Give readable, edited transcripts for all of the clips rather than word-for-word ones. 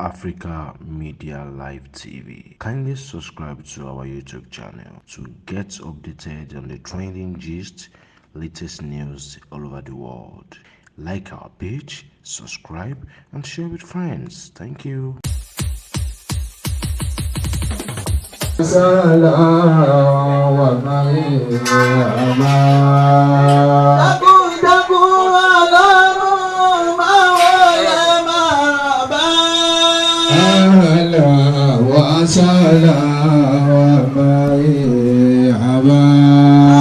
Africa Media Live TV. Kindly subscribe to our YouTube channel to get updated on the trending gist, latest news all over the world. Like our page, subscribe, and share with friends. Thank you. سلام ومرحبا Dákúndákún ọlọ́run máa wọlé máa bá. أهلا وسهلا ومرحبا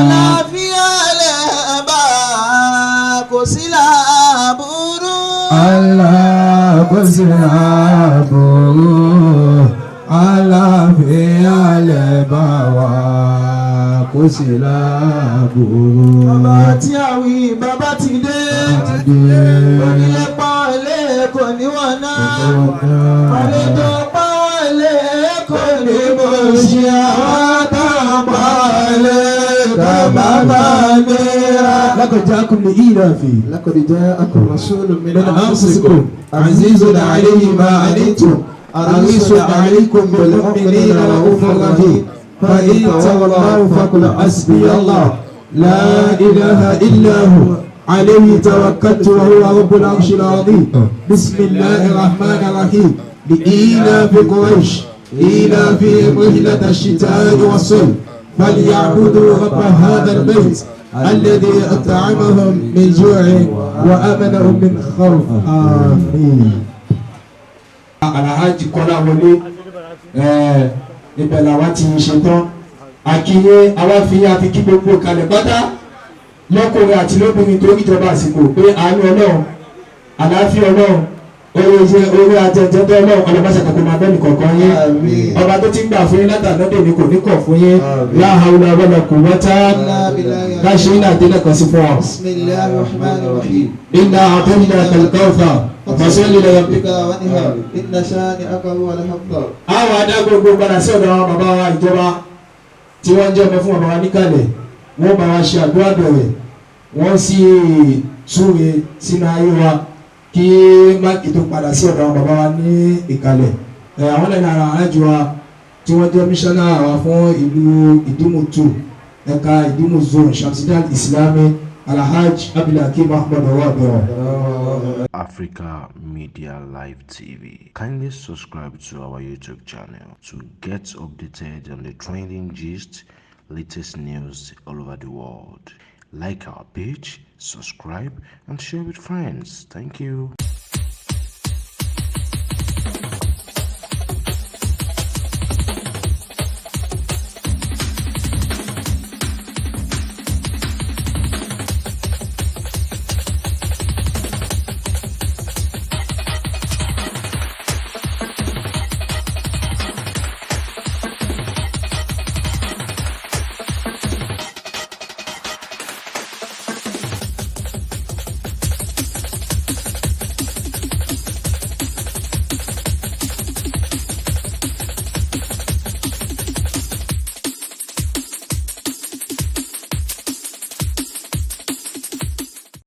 Àlàáfíà lẹ̀ bá kò sí láàbùrú. Allah kò sí àbúrò àlàáfíà lè bá wa kò sí láàbúrò. Bàbá tí a wí bàbá ti dé. Onílé pọ́n ilé kò níwọ̀n náà. Àlejò pọ́n ilé kò ní bó ṣe àwọn táwọn pọ́n ilé kò bá bá gbéra. لقد جاءكم لإيلاف لقد جاءكم رسول من من أنفسكم عزيز عليه ما عنتم حريص عليكم بالمؤمنين رؤوف رحيم فإن تولوا فقل حسبي الله لا إله إلا هو عليه توكلت وهو رب العرش العظيم. بسم الله الرحمن الرحيم. لإيلاف قريش إيلافهم رحلة الشتاء والصيف فليعبدوا رب هذا البيت الذي أطعمهم من جوع وآمنهم من خوف. آمين. Alhaji Kọ́láwọlé ibẹ̀ làwa ti ṣetán akínyé awáfíyé àfi kí gbogbo kalẹ̀ pátá lọ́kùnrin àti lóbìnrin torí ìjọba àsìkò pé àánú Ọlọ́run àlàáfíà Ọlọ́run orí orí ajẹjẹdẹ Ọlọ́run ọlọmọṣẹ kòkó máa bẹ́ẹ̀ nìkọ̀ọ̀kan yín. Àmín. Ọba tó ti ń gbà fún yín látàlọ́dẹ̀ ni kò ní kọ̀ fún yín. Àmín. La hawla wala quwwata káṣí ní àdínlẹ̀ kan sí fún wa. بسم الله الرحمن الرحيم. Inna a'tainaka al-kawthar fasalli li rabbika. وانهر إن شانئك هو الأبتر. Àwọn adá gbogbo padà sí ọ̀dọ̀ àwọn bàbá wa ìjọba tí wọ́n ń jẹ́ ọmọ fún bàbá wa níkàlẹ̀. Wọ́n bá wa ṣe àdúrà bẹ̀rẹ̀, wọ́n sì súre sínú ayé wa kí máàkì tó padà sí ọ̀dọ̀ àwọn bàbá wa ní ìkàlẹ̀. Ẹ̀ àwọn lẹ́nu ara alájọ wa tí wọ́n jẹ́ mísánná wa fún ìlú Ìdímùtù ẹ̀ka Ìdímù zone Shamsidan Islami Alhaj Abdulhakeem Ahmed ọwọ́ àbẹ̀wò. Africa Media Live TV. Kindly subscribe to our YouTube channel to get updated on the trending gist, latest news all over the world. Like our page, subscribe, and share with friends. Thank you.